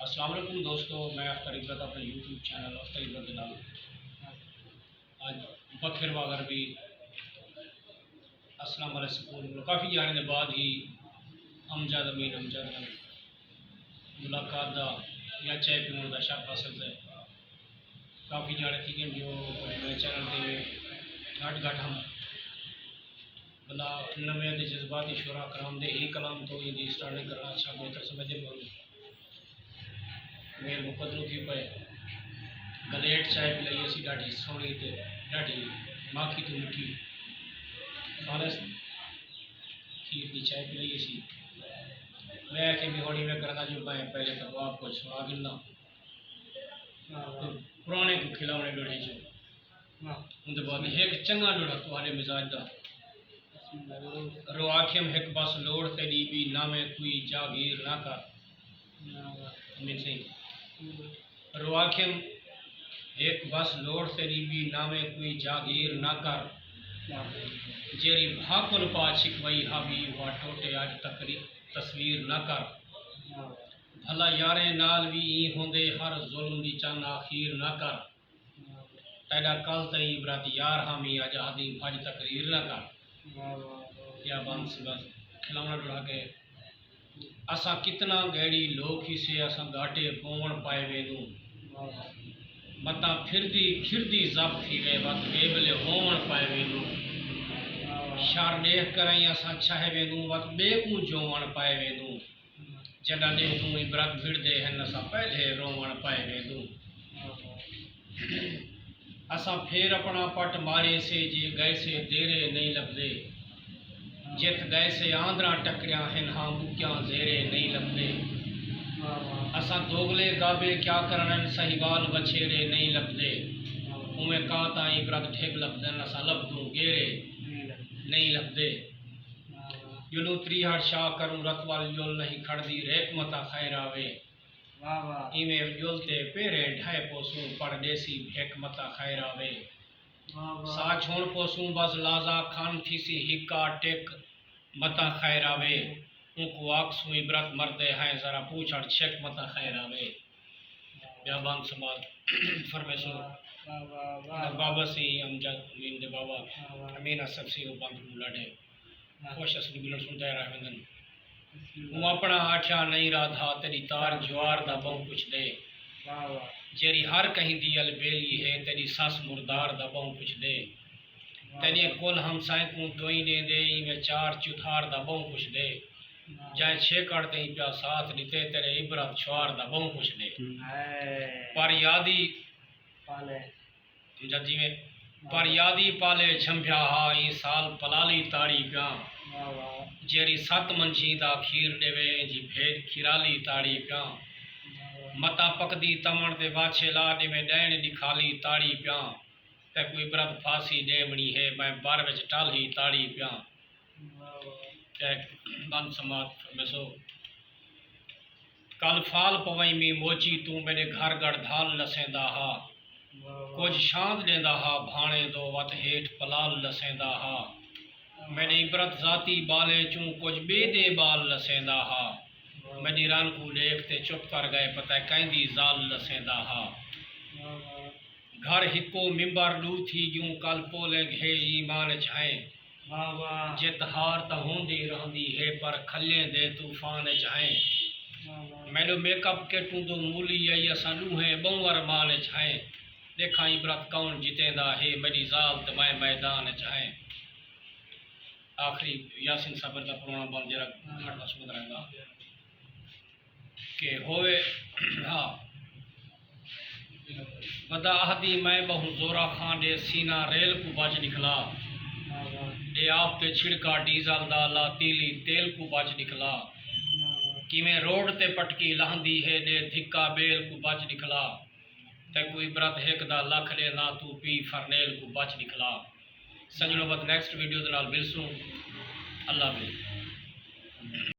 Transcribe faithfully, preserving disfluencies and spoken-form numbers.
السلام علیکم دوستو، میں اختر عبرت اپݨے یوٹیوب چینل اختر عبرت دے نال اڄ بکھر واگر بھی اسلام والے سکول کوں کافی ڄاݨے دے بعد ہی امجد امین امجد نال ملاقات دا یا چائے پیوݨ دا شرف حاصل ہے۔ کافی ڄاݨے تھی ڳئے جو میرے چینل تے گھٹ گھٹ ہم بلا نویں دے جذباتی شعراء کرام دے ہی کلام تو ایندی سٹارٹنگ کرݨا اچھا بہتر سمجھدے پئے ہن۔ میل مقدرو تھی پئے۔ گلیٹ چائے پلائی اسی ݙاڈھی سوہݨی تے ݙاڈھی ماکھی توں مٹھی خالص کھیر دی چائے پلائی اسی۔ میں آکھیا میں ہݨ ایویں کراں جو میں پہلے تاں آپ کوں سݨا گھناں۔ پراݨے کوں کھلاوݨے ݙوہڑے جو اوندے بعد ہک چنگا ݙوہڑا تہاݙے مزاج دا۔ رو آکھیم ہک بس لوڑ تیݙی ٻی ناویں کوئی جاگیر نہ کر۔ امین سئیں۔ رو آکھیم ہک بس لوڑ تیݙی ٻی ناویں کوئی جاگیر نہ کر۔ جیڑھی بھاکل پا چھکوئی ہا ٻی اوہا ٹوٹے اڄ تقری تصویر نہ کر۔ بھلا یاریں نال وی ایں ہوندے ہر ظلم دی چن آخیر نہ کر۔ تیݙا کل تئیں عبرت یار حامی اڄ آہدیں بھڄ تقریر نہ کر۔ کیا بند سبز کھلاوݨا ݙوہڑا کے اساں کتنا گیڑی لوک ہیسے اساں گاٹے پووݨ پائے ویندوں۔ متاں پھردی پھردی زب تھیوے وت ویبلے ہووݨ پائے ویندوں۔ شر ݙیکھ کرائیں اساں چھہے ویندوں وت ٻئے کوں جووݨ پائے ویندوں۔ جݙاں ݙیہدوں عبرت بھڑدے ہن اساں پہلے رووݨ پئے ویندوں۔ اساں پھیر اپݨا پٹ ماریسے جے ڳئیسے دیرے نئیں لبھدے۔ جتھ ڳئیسے آندراں ٹکریاں ہن ہاں ٻکیاں زیرے نئیں لبھدے۔ اساں دوغلے گابے کیا کرݨن سہیوال وچھیرے نئیں لبھدے۔ اوویں کاں تاں عبرت ڈھڳ لبھدن اساں لبھدوں گیرے نئیں لبھدے۔ ڄلوں تریہڑ شاہ کروں رت ول ڄل نہیں کھڑدی ریک متاں خیر آوے۔ ایویں ڄل تے پیریں ڈھائے پوسوں پڑ ݙیسی بھیک متاں خیر آوے۔ ساہ چھوڑ پوسوں بس لازا کھن تھیسی ہکا ٹک متاں خیر آوے۔ اونکوں آکھسوں عبرت مردے ہیں ذرا پوچھڑ چھک متاں خیر آوے۔ ٻیا بند سماعت فرمیسوں۔ بابا سئیں امجد امین دے بابا امین اصغر سئیں او بند کوں ݙاڈھے خوش اسدی ٻلݨ سݨدے رہ ویندن۔ اوں اپݨا آکھیا نئیں رادھا تیݙی تار جوار دا ٻہوں کجھ ݙے۔ جیڑھی ہر کہیں دی البیلی ہے تیݙی سس مردار دا ٻہوں کجھ ݙے۔ تیݙیں کل ہمسائیں کوں دوئیں ݙیندے ایویں چار چوتھار دا ٻہوں کجھ ݙے۔ جئیں چھیکڑ تئیں پیا ساتھ ݙتے تیݙے عبرت چھوار دا ٻہوں کجھ ݙے۔ پر یادی جد جیویں پر یادی پالے چھنبھیا ہا ایں سال پلالی تاڑی پیاں۔ جیڑھی ست منجھیں دا کھیر ݙیوے اینجھی بھیݙ کھیرالی تاڑی پیاں۔ متاں پکدی تمݨ تے واچھے لا ݙیویں ݙیݨ ݙکھالی تاڑی پیاں۔ تیکوں عبرت پھاسی ݙیوݨی ہے میں بر وچ ٹالھی تاڑی پیاں۔ تے بند سماعت فرمیسو۔ کل فال پوئیں می موچی توں میݙے گھر ڳڑدھال لسیندا ہا۔ کجھ شاند ݙیندا ہا بھاݨے دو وت ہیٹھ پلال لسیندا ہا۔ میݙے عبرت ذاتی ٻالیں چوں کجھ ٻئے دے ٻال لسیندا ہا۔ میݙی رن کوں ݙیکھ تے چپ کر ڳئے پتہ کیندی ذال لسیندا ہا۔ گھر ہکو ممبر ݙو تھی ڳیوں کل پولنگ ہے ایمان اچ ہئیں۔ جت ہار تاں ہوندی رہندی ہے پر کھلیں دے طوفان اچ ہئیں۔ میݙو میک اپ کٹ اوندو مولی آئی اساں ݙوہیں ٻہوں ارمان اچ ہئیں۔ ݙیکھاں عبرت کون جتیندا ہے میݙی ذال تے میں میدان اچ ہئیں۔ آخری یاسین صبر دا پراݨا بند جیڑھا گھٹ وس ٻدھرائیندا۔ کہ ہووے ہا ودا آہدی میں ٻہوں زورا خان ݙے سینہ ریل کوں بچ ݙکھلا۔ ݙے آپ تے چھڑکا ڈیزل دا لا تیلی تیل کوں بچ ݙکھلا۔ کیویں روڈ تے پٹکی لہندی ہے ݙے دھکا ٻیل کوں بچ ݙکھلا۔ تیکوں عبرت ہک دا لکھ ݙینداں توں پی فرنیل کوں بچ ݙکھلا۔ سڄݨو وت نیکسٹ ویڈیو دے نال ملسوں۔ اللہ حافظ۔